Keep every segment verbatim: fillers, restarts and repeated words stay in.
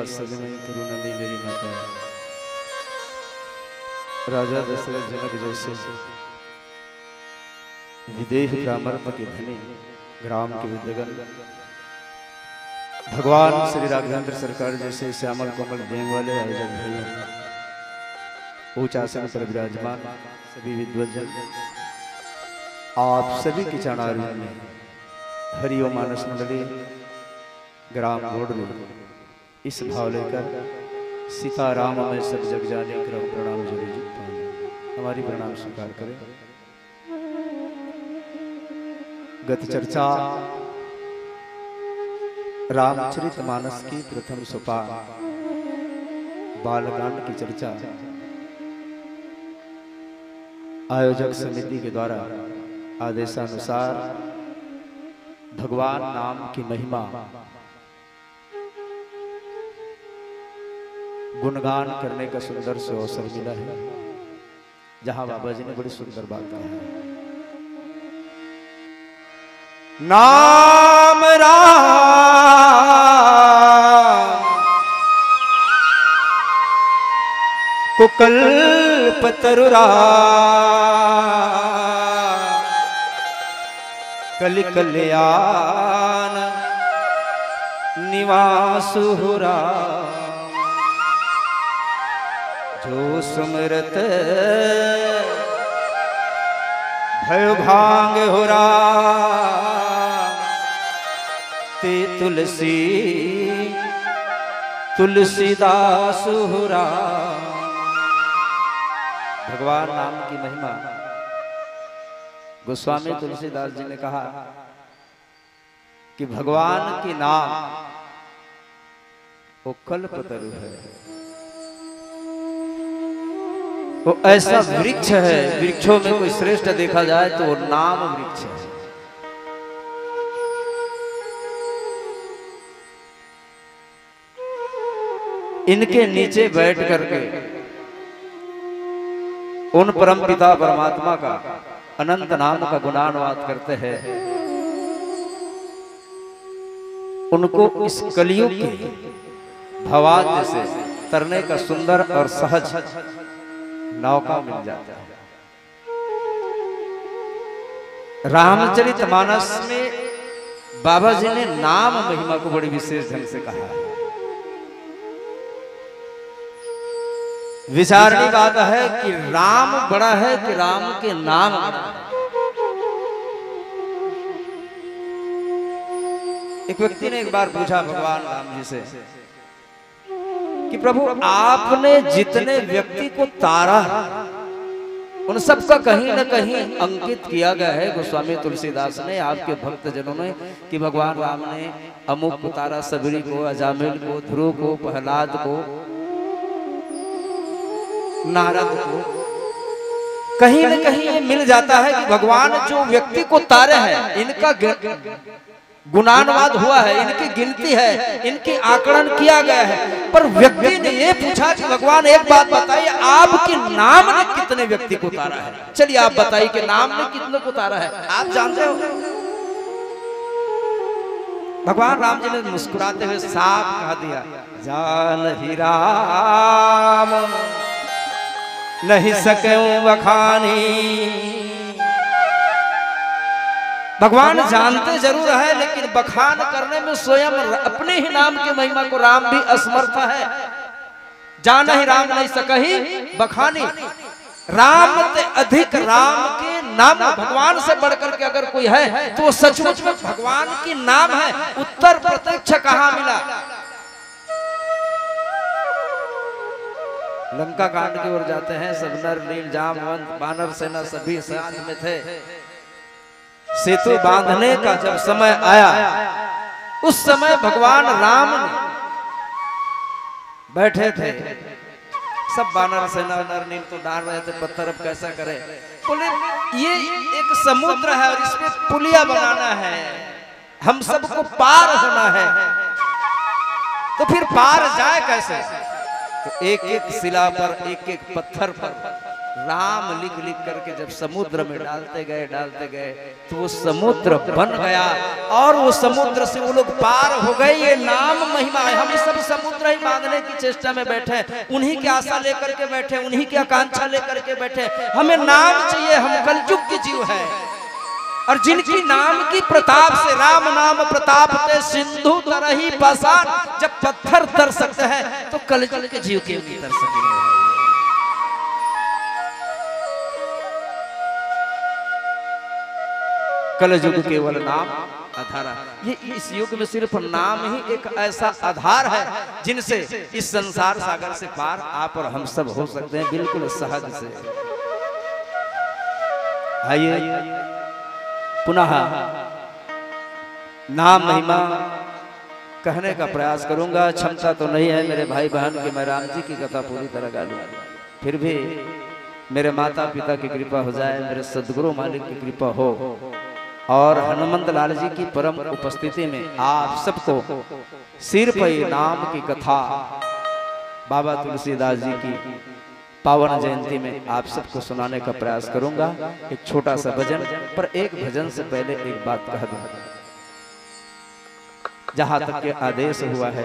सजमन करुणा में मेरी माता। राजा दशरथ जनक जैसे विदेह ब्राह्मण के धनी, ग्राम के विद्वजन, भगवान श्री राघवेंद्र सरकार जैसे श्यामल कोमल देह वाले आयोजक भाइयों, ऊंच आसन पर विराजमान सभी विद्वजन, आप सभी के चरणारविंद में हरिओम मानस मंडली, ग्राम गोड़री, इस भाव लेकर सीताराम में सब जग जाने, करहु प्रणाम जोड़ी जुग पाने। हमारी प्रणाम स्वीकार करें। गत चर्चा रामचरित मानस की प्रथम सोपान बालकांड की चर्चा। आयोजक समिति के द्वारा आदेशानुसार भगवान नाम की महिमा गुणगान करने का सुंदर से अवसर मिला है, जहां बाबा जी ने बड़ी सुंदर बात कही है। नाम राम को कल्प तरुरा कलि कल्याण निवासु हुरा। जो सुमरत भय भांग हुरा, ते तुलसी तुलसीदास हुरा। भगवान नाम की महिमा। गोस्वामी तुलसीदास जी ने कहा कि भगवान के नाम वो कल्पतरु है, वो ऐसा वृक्ष है, वृक्षों में कोई श्रेष्ठ देखा जाए तो वो नाम वृक्ष है। इनके नीचे बैठ करके उन परम पिता परमात्मा का अनंत नाम का गुणानुवाद करते हैं, उनको इस कलयुग के भवाद्य से तरने का सुंदर और सहज नौका मिल जाता है। रामचरित मानस में बाबा जी ने नाम महिमा को बड़ी विशेष ढंग से कहा है। विचारणी बात है कि राम बड़ा है कि राम के नाम बड़ा है। एक व्यक्ति ने एक बार पूछा भगवान राम जी से कि प्रभु, आपने जितने व्यक्ति को तारा है, उन सबका कहीं न कहीं अंकित किया गया है। गोस्वामी तुलसीदास ने, आपके भक्तजनों ने, कि भगवान राम ने अमुक को तारा, सबरी को, अजामिल को, ध्रुव को, प्रहलाद को, नारद को, कहीं न कहीं ये मिल जाता है कि भगवान जो व्यक्ति को तारे हैं, इनका ग-, गुणानुवाद हुआ है, इनकी गिनती है, इनकी आकलन किया गया है। पर व्यक्ति ने ये पूछा कि भगवान, एक बात बताइए, आपके नाम ने कितने व्यक्ति को तारा है? चलिए, आप बताइए कि नाम ने कितने को तारा है, आप जानते हो? भगवान राम जी ने मुस्कुराते हुए साफ कह दिया, जान ही राम नहीं सके बखानी। भगवान जानते जरूर है, लेकिन बखान करने में स्वयं अपने ही नाम की महिमा को राम भी असमर्थ है। जान ही राम नहीं सकही बखानी। राम ते अधिक राम के नाम, भगवान से बढ़ करके अगर कोई है तो वो सचमुच में भगवान की नाम है। उत्तर प्रत्यक्ष कहाँ मिला? लंका कांड की ओर जाते हैं, सब नर नील जामवंत बानर सेना सभी साथ में थे। सेतु बांधने का जब समय आया, उस समय भगवान राम ने बैठे थे, सब बानर सेना नर नील तो डाल रहे थे पत्थर, अब कैसा करें? बोले, ये एक समुद्र है और इसमें पुलिया बनाना है, हम सबको पार होना है, तो फिर पार जाए कैसे? तो एक एक शिला पर, एक एक पत्थर पर राम लिख लिख करके जब समुद्र में डालते गए, डालते गए, तो वो समुद्र बन गया और वो समुद्र से वो लोग पार हो गए। ये नाम महिमा है। हम सब समुद्र ही बांधने की चेष्टा में बैठे हैं, उन्हीं की आशा लेकर के बैठे हैं, उन्हीं की आकांक्षा लेकर के बैठे हैं। हमें नाम चाहिए, हम कलयुग के जीव हैं। और जिनकी नाम की प्रताप से, राम नाम प्रताप ते सिंधु तरहि पाषाण, जब पत्थर तर सकते हैं तो कलयुग के जीव क्यों नहीं तर सकेंगे? कलयुग केवल नाम आधार है। ये इस युग में सिर्फ नाम ही एक ऐसा आधार है जिनसे इस संसार सागर से पार आप और हम सब हो सकते हैं बिल्कुल सहज से। आइए पुनः नाम महिमा कहने का प्रयास करूंगा। क्षमता तो नहीं है मेरे भाई बहन कि मैं राम जी की कथा पूरी तरह गा लूं, फिर भी मेरे माता पिता की कृपा हो जाए, मेरे सदगुरु मालिक की कृपा हो और हनुमंत लाल जी की परम उपस्थिति में आप सबको सिर पर ये नाम की कथा बाबा तुलसीदास जी की पावन जयंती में आप सबको सुनाने का प्रयास करूंगा। एक छोटा सा भजन, पर एक भजन से पहले एक बात कह दूं। जहां तक के आदेश हुआ है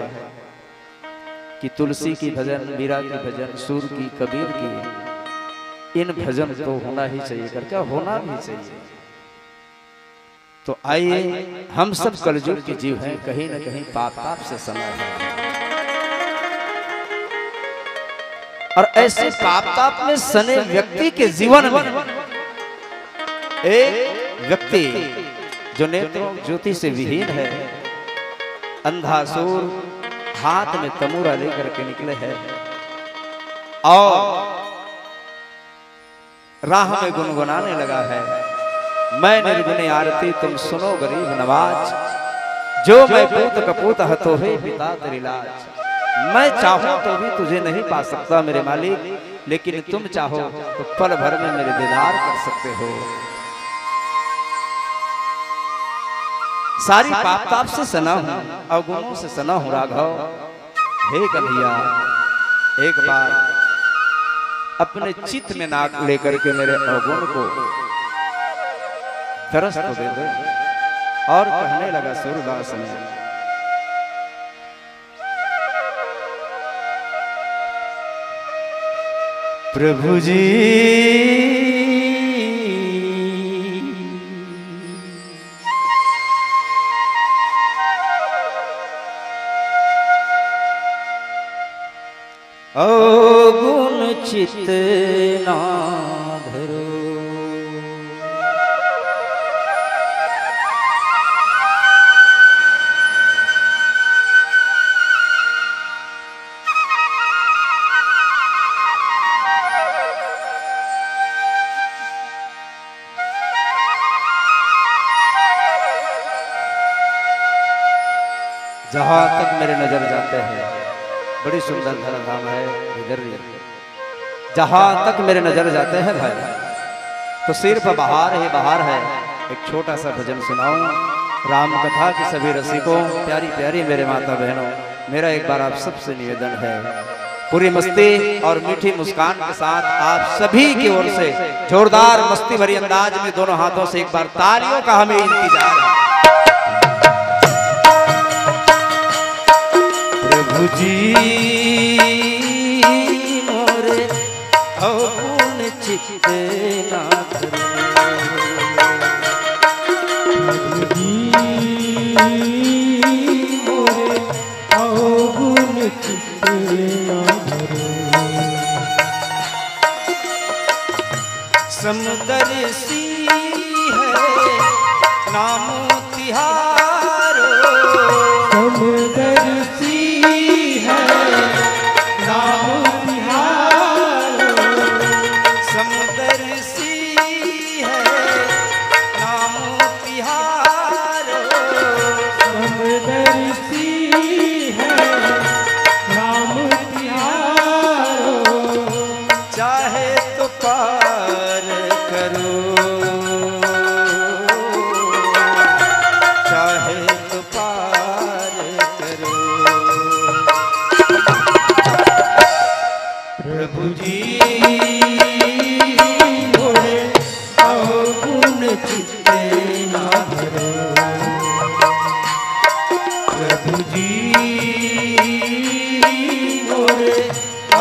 कि तुलसी की भजन, मीरा की भजन, सूर की, कबीर की, इन भजन तो होना ही चाहिए, करके होना भी चाहिए। तो आइए, हम सब कलयुग के जीव हैं, कहीं न कहीं पाप ताप से सना है। और ऐसे पाप ताप में सने व्यक्ति के जीवन में एक व्यक्ति जो नेत्रों ज्योति से विहीन है, अंधासुर हाथ में तमूरा लेकर के निकले हैं और राह में गुनगुनाने लगा है, "मैं निर्गुण आरती तुम सुनो गरीब नवाज, जो मैं पूत कपूत हतो है पिता तेरी लाज। मैं चाहूं तो भी तुझे नहीं पा सकता मेरे मालिक, लेकिन तुम चाहो तो पल भर में मेरे दीदार कर सकते हो।" सारी पाप ताप से सना हूं, अवगुणों से सना हूं राघव। हे कन्हैया, एक बार अपने चित्त में नाक लेकर के मेरे अवगुण को दरस तो दे दो। और कहने लगा सूरदास ने, प्रभु जी, अवगुण चित ना धरो। जहां तक मेरे नजर जाते हैं, बड़ी सुंदर धरा धाम है इधर भी। जहां तक मेरे नजर जाते हैं भाई, तो सिर्फ बहार ही बहार है। एक छोटा सा भजन सुनाऊं राम कथा की सभी रसिकों, प्यारी प्यारी मेरे माता बहनों, मेरा एक बार आप सबसे निवेदन है, पूरी मस्ती और मीठी मुस्कान के साथ आप सभी की ओर से जोरदार मस्ती भरी अंदाज में दोनों हाथों से एक बार तालियों का हमें इंतजार है। प्रभु जी मोरे अवगुण चित ना धरो। प्रभु जी मोरे अवगुण चित ना धरो। समदर्शी है नाम तिहारो। समदर्शी है नाम तिहारो। समदर्शी है नाम तिहारो। समदर्शी है नाम तिहारो। चाहे तो पार करो, चाहे तो पार करो। प्रभु जी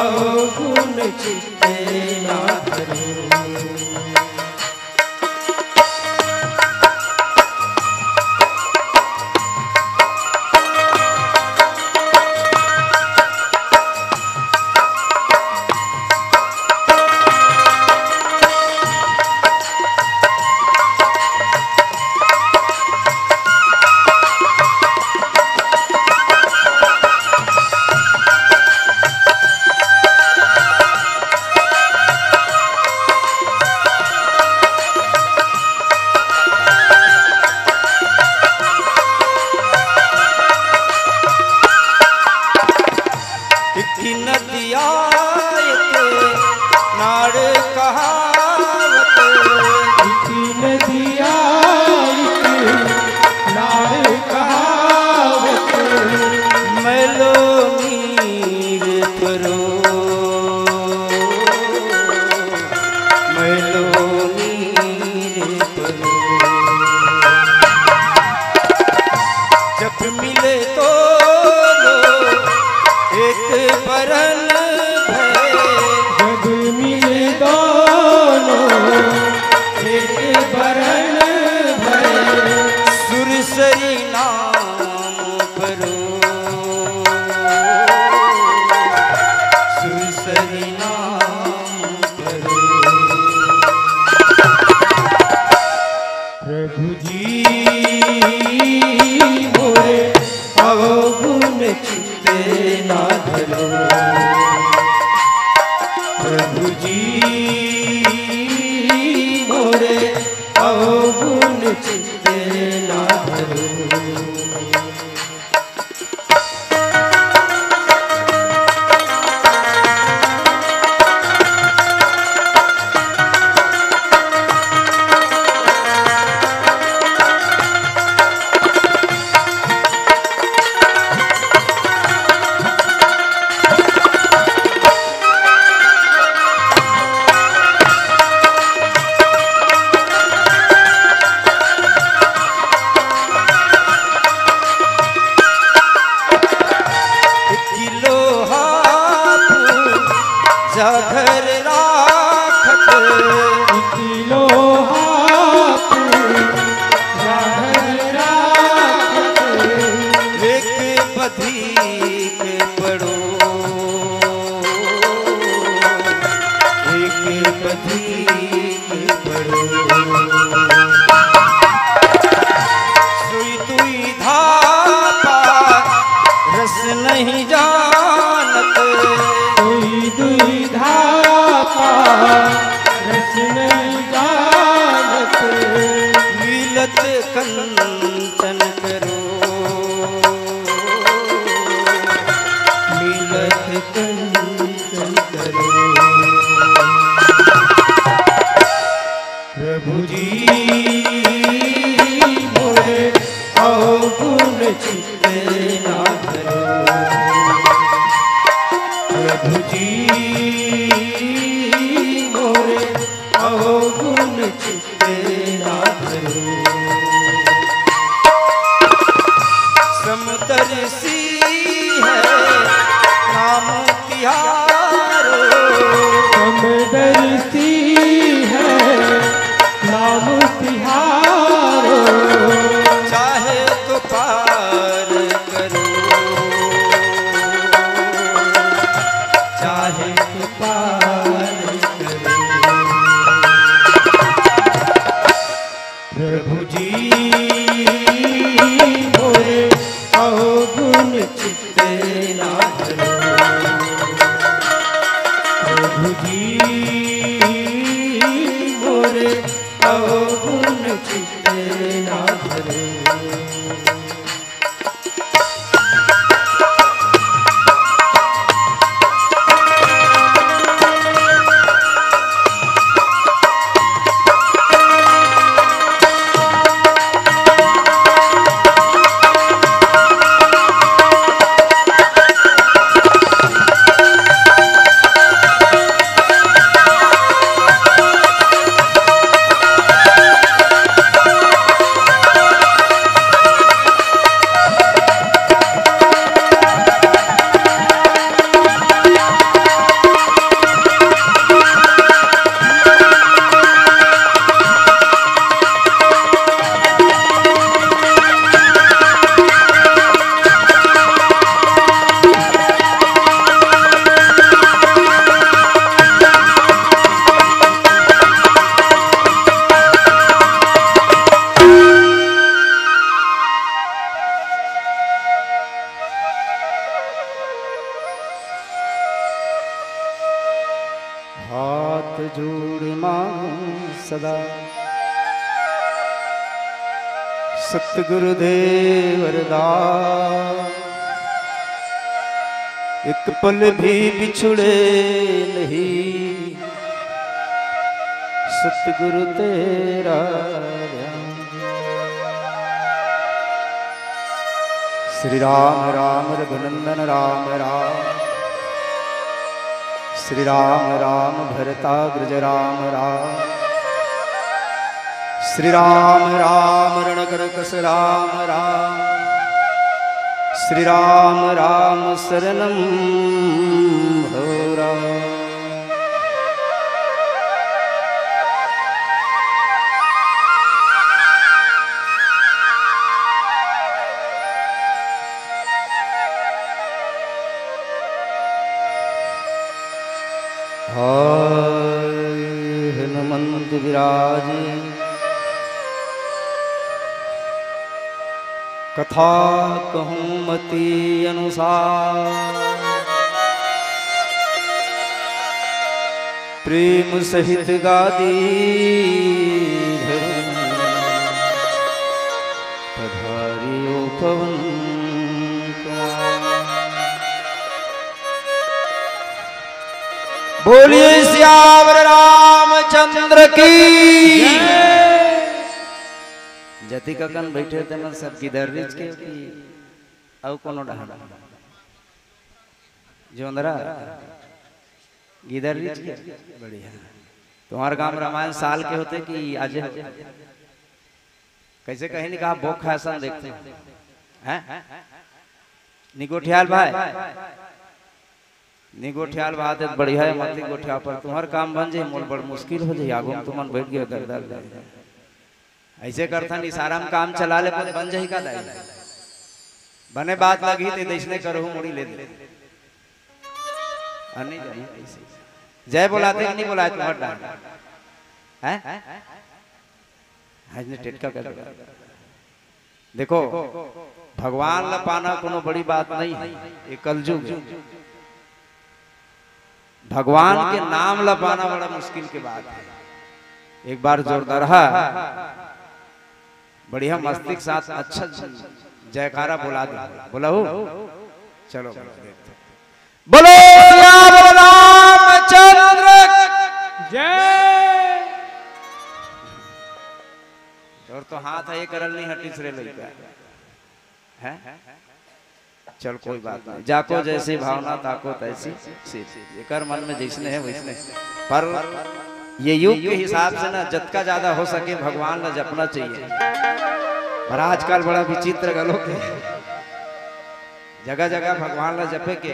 अवगुण चित्ते ना धरो। एक नदिया एक नाड़ कहावत। एक नदिया एक नाड़ कहावत। मैलो नीर परो, मैलो नीर परो। जब मिले दोनों एक बरन भय। जब मिले दोनों एक बरन भय। सुरसरी नाम परो, सुरसरी नाम परो। प्रभु जी मोरे अवगुण चित्ते ना धरो। प्रभु जी मोरे अवगुण चित्ते ना धरो। किलो हाथ जाधर राखत। किलो हाथ जाधर राखत। एक पथिक पड़ो, एक पथिक पड़ो। सुई दुई धापा रस नहीं जानत। सुई दुई धापा रस नहीं जानत। मिलत कंचन करो, मिलत कंचन करो। प्रभु जी मोरे अवगुण चित्ते ना धरो। प्रभु जी मोरे अवगुण चित्ते ना धरो। समदर्शी है नाम तिहारो। समदर्शी है नाम तिहारो। चाहे तो पार करो, चाहे तो पार करो। प्रभु जी मोरे अवगुण चित्ते ना धरो। प्रभु जी मोरे अवगुण चित्ते ना धरो। हाथ जोड़ मांगू सदा सतगुरुदेव अरदास, एक पल भी बिछुड़े नहीं सतगुरु तेरा ध्यान। श्री राम राम रघुनंदन राम राम, श्री राम राम भरताग्रज राम राम, श्री राम राम रणकरकस राम राम, श्री राम राम शरणम भो राम। हाय हनुमंत विराज, कथा कहूँ मति अनुसार, प्रेम सहित गादी धरूं पधारियो पवन कुमार। बोलिए सियावर रामचंद्र की। जतिक अकन बैठे ते मन सब गिदर्रीच के कि अउ कोनो डहर? जोंधरा गिदर्रीच के। बढ़िया। तुम्हार गांव रामायण साल के होथे कि आजे होथे? कइसे कहीं नहीं कहा, बोक खासन देखते हैं। हैं? निगोठियाल भाई, निगोठियाल भाई, ते बढ़िया हे, मत निगोठिया, पर तुम्हार काम बन जाही, मोर बड़ मुश्किल हो जाही, आगू में तुमन बैठ गए दरदर ले। अइसे करथन, इशारा में काम चला ले, बन जाही का दाई? बने बात लगही ते, अइसने करहू, मुड़ी ले दे। अ, नहीं जाही, अइसे। जय बोलाते कि नहीं बोलाए तुम्हार डांड? हैं? आज ने टेटका कर दिया। देखो, भगवान ला पाना कोनो बड़ी बात नहीं हे, ये कलजुग हे। भगवान के नाम ला पाना बड़ा मुश्किल के बात हे। एक बार जोरदार हा, बढ़िया मस्ती के साथ अच्छा जयकारा बोला दे, बोला हो। चलो, बोलो सियावर रामचंद्र जय। तोर तो हाथ हे, ये करल नहीं हटिस रे लइका। हैं? चल, कोई बात नहीं, जाको जैसी भावना ताको तैसी सीध। एकर मन में जैसने हे वैसने। पर ये युग के हिसाब से ना, जतका ज्यादा हो सके भगवान ला जपना चाहिए। पर आजकल बड़ा विचित्र घलो के जगह जगह भगवान ला जपे के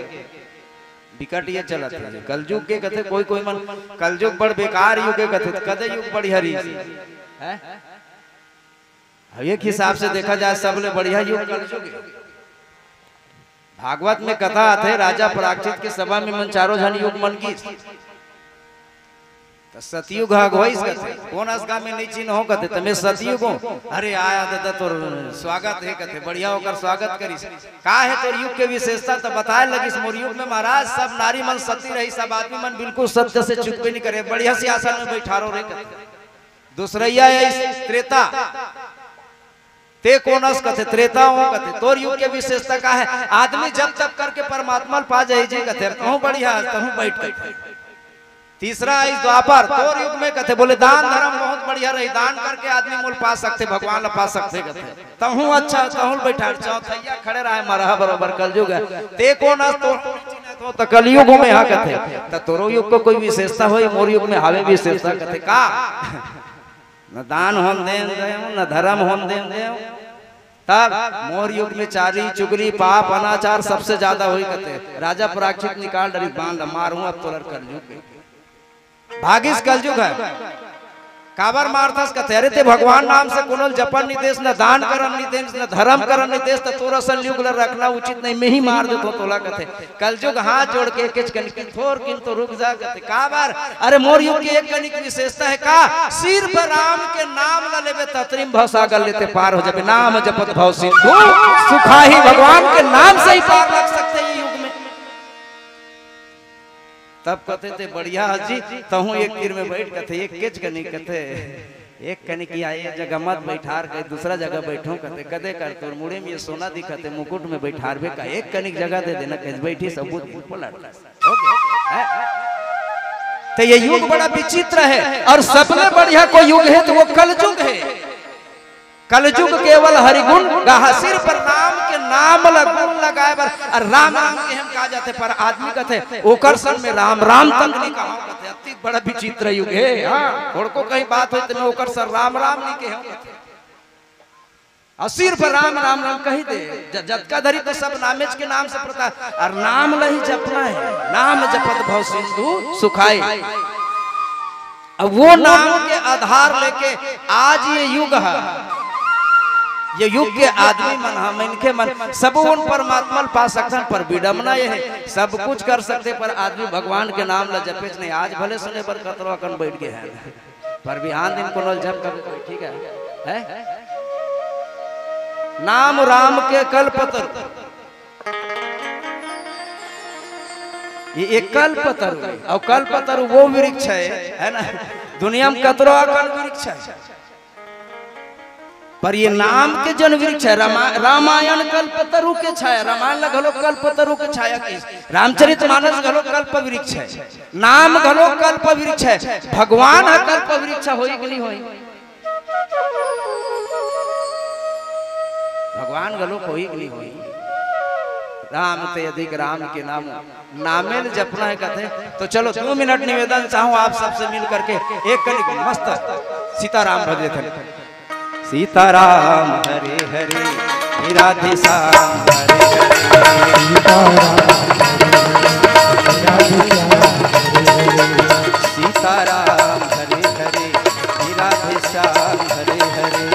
बिकट ये चलत हे। कलजुग के कथे कोई कोई मन, कलजुग बड़ बेकार युग हे कथे, त कदे युग बढ़िया रहिस? हैं? अब एक हिसाब से देखा जाए, सबले बढ़िया युग कलजुग हे। भागवत में कथा आथे, राजा पराक्षित के सभा में मन चारों झन युग मन गिस, त सतयुग ह अगुवाइस कथे। कोन अस गा में नहीं चिन्हो कथे, त में सतयुग हूँ। अरे आया दादा, तोर स्वागत हे कथे, बढ़िया ओकर स्वागत करिस। का हे तोर युग के विशेषता? त बताए लगिस, मोर युग में महाराज सब नारी मन सती रही, सब आदमी मन बिल्कुल सत्य से चुकबे नहीं करे, बढ़िया सिंहासन में बैठारो रे कथे। दूसरइया हे त्रेता, ते कोन अस कथे, त्रेता हूँ कथे। तोर युग के विशेषता का हे? आदमी जप तप करके परमात्मा ल पा जाही जी कथे, तहूँ बढ़िया, तहूँ बैठ कथे। तीसरा आइस द्वापर, तोर युग में कथे, बोले दान धर्म बहुत बढ़िया रही, दान करके आदमी मोल पा सकथे, भगवान ला पा सकथे कथे। तहूँ अच्छा, तहूँ बैठा, चौथइया खड़े रहे मरहा बरोबर कलजुग हे। ते कोन अस तो, तो कलयुग में हा कथे। त तोरो युग को कोई विशेषता होही, मोर युग में हावे विशेषता कथे का? न दान होन देन देव, न धर्म होन देन देव। तब मोर युग में चारी चुगली पाप अनाचार सबसे ज्यादा होही कथे। राजा पराक्षित निकाल डरिस बाण ल, मारहूं अब तोला कलजुग में। भागिस कलजुग हे। काबर मारथस कथे, अरे ते भगवान नाम से कोनो ल जपन नहीं देस, न दान करन नहीं देस, न धर्म करन नहीं देस, त तोर असन युग ल रखना उचित नहीं, में ही मार देथों तोला कथे। कलजुग हाथ जोड़ के एकेच कनिक, थोर किन तो रुक जा कथे। काबर? अरे मोर युग के एक कनिक विशेषता हे का? सिर्फ राम के नाम ल लेबे त अतरिम भवसागर ले ते पार हो जाबे। नाम जपत भव सिंधु सुखाही, भगवान के नाम से ही पार लग सकथे ये युग में। तब कथे, "ते बढ़िया हस जी, तहूँ एक तीर में बैठ," कथे, "एक केच कनी," कथे, "एक कनी की आए जगह मत बैठार," कहे, "दूसरा जगह बैठो," कथे, "कदे कर तोर मुड़े में ये सोना दिखथे, मुकुट में बैठारबे का, एक कनी जगह दे देना," कहे, बैठी सब बुझ पलट। हो गया? हैं? तो ये युग बड़ा विचित्र है और सबले बढ़िया कोई युग है तो वो कलयुग है। कलयुग केवल हरि गुण गाहा, सिर्फ राम के नाम ल गुण लगाए बर। अउ राम नाम के हम कहा जाथे, पर आदमी कथे, "ओकर सन में राम राम तक नहीं कहा," कथे। अति बड़ा विचित्र युग है। हाँ, थोड़को कहीं बात होय तो मैं ओकर सन राम राम नहीं कहे कथे। अउ सिर्फ राम राम राम कही दे। ज-, जतका धरी तो सब नामेच के नाम से प्रता-, अउ नाम ल ही जपना है। "नाम जपत भव सिंधु सुखाए।" अब वो नाम के आधार लेके आज ये युग है, ये युग के आदमी मन ह, मनखे मन, सब उन परमात्मा ल पा सकथन, पर विडम्बना ये है, सब कुछ कर सकथे, पर आदमी भगवान के नाम ल जपेच नहीं। आज भले सुने बर कतरो अकन बैठ गए हैं, पर बिहान दिन कोनो ल जप कर, ठीक है, है? नाम राम के कल्पतरु, ये एक कल्पतरु है, अउ कल्पतरु वो वृक्ष है, है ना? दुनिया में कतरो अकन वृक्ष है, पर ये नाम के जन वृक्ष है। रामा-, रामायण कल्पतरु के छाया, रामायण ल घलो कल्पतरु के छाया के, रामचरित मानस घलो कल्प वृक्ष है, नाम घलो कल्प वृक्ष है। भगवान ह कल्प वृक्ष होई कि नहीं होई? भगवान घलो कोई के नहीं होई। राम ते अधिक राम के नाम, नामे ल जपना है कथे। तो चलो, दो मिनट निवेदन चाहूँ आप सबसे मिल करके एक कनिक मस्त सीताराम भज लेथन। सीताराम हरे हरे, हे राधे श्याम हरे हरे। सीताराम हरे हरे, हे राधे श्याम हरे हरे।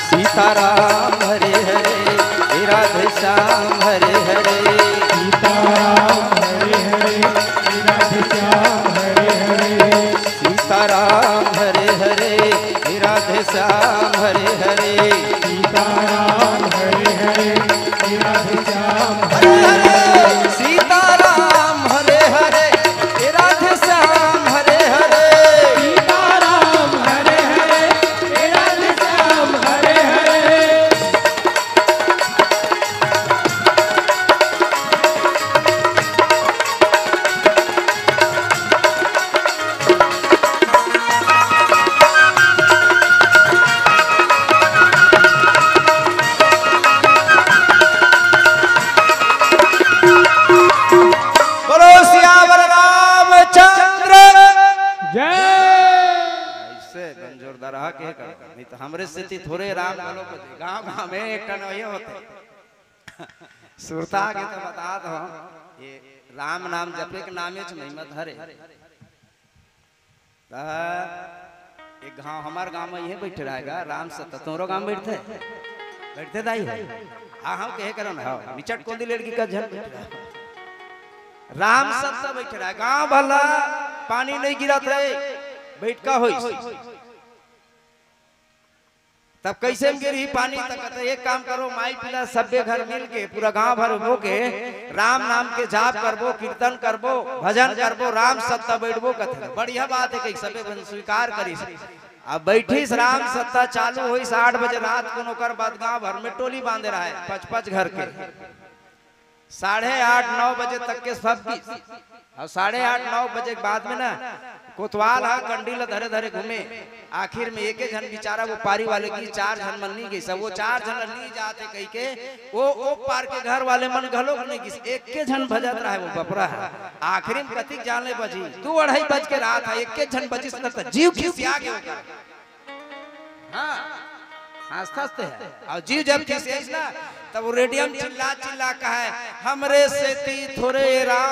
सीताराम हरे हरे, हे राधे श्याम हरे हरे। सीताराम हरे हरे, हे राधे श्याम हरे हरे। सीताराम हरे हरे, हे राधे श्याम हरे हरे। सीताराम हरे हरे, हे राधे श्याम हरे हरे। सीताराम हरे हरे, हे राधे श्याम हरे हरे। सीताराम हरे हरे, हे राधे श्याम हरे हरे। सीताराम हरे हरे, हे राधे श्याम हरे हरे। सीताराम हरे हरे, हे राधे श्याम हरे हरे। बोलो सियावर रामचंद्र जय। ऐसे गंजोरदार हा के कर, नहीं तो हमरे सेती थोरे राम घलो को गांव गांव में एक टन ये होते। सुरता के तो बता दो, ये राम नाम जपे के नामे च नहीं मत हरे। त एक गांव, हमार गांव में ये बैठे रहेगा राम सत्ता, तोरो गांव बैठते, बैठते दाई हो। हाँ, हम कहे करो ना, हाँ, निचट कोंदी लड़की का झन बैठ रहा। राम सत्ता बैठ रहा है, गांव भला पानी नहीं गिरा था, बैठ का होई। तब कैसे में गिरही पानी? तक कहते, "एक काम करो, माई पिला सब्बे घर मिल के, पूरा गांव भर हो के राम नाम के जाप करबो, कीर्तन करबो, भजन करबो, राम सत्ता बैठबो," कहते। बढ़िया बात है, कही सब्बे बन स्वीकार करिस। अब बैठिस राम सत्ता चालू होइस आठ बजे रात को, ओकर बाद गांव भर में टोली बांधे रहे, पच पच घर के। साढ़े आठ, नौ बजे तक के सब की, अउ साढ़े आठ, नौ बजे के बाद में ना, कोतवाल हा कंडी ल धरे धरे घूमे। आखिर में एके झन बेचारा वो पारी वाले की, चार झन मन नहीं गइस, वो चार झन ल नहीं जाते कहि के, वो, वो पार के घर वाले मन घलोक नहीं गइस, एके झन भजत रहे वो बपरा हा। आखिरी में कतिक जान ले बजी, दू अढ़ाई बज के रात हा, एके झन बजिस न त जीव खिसिया के ओकर। हाँ, हंसत हंसते है। अउ जीव जब खिसियाइस ना, तब वो रेडियम चिल्ला चिल्ला कहे, "हमरे सेती थोरे राम।"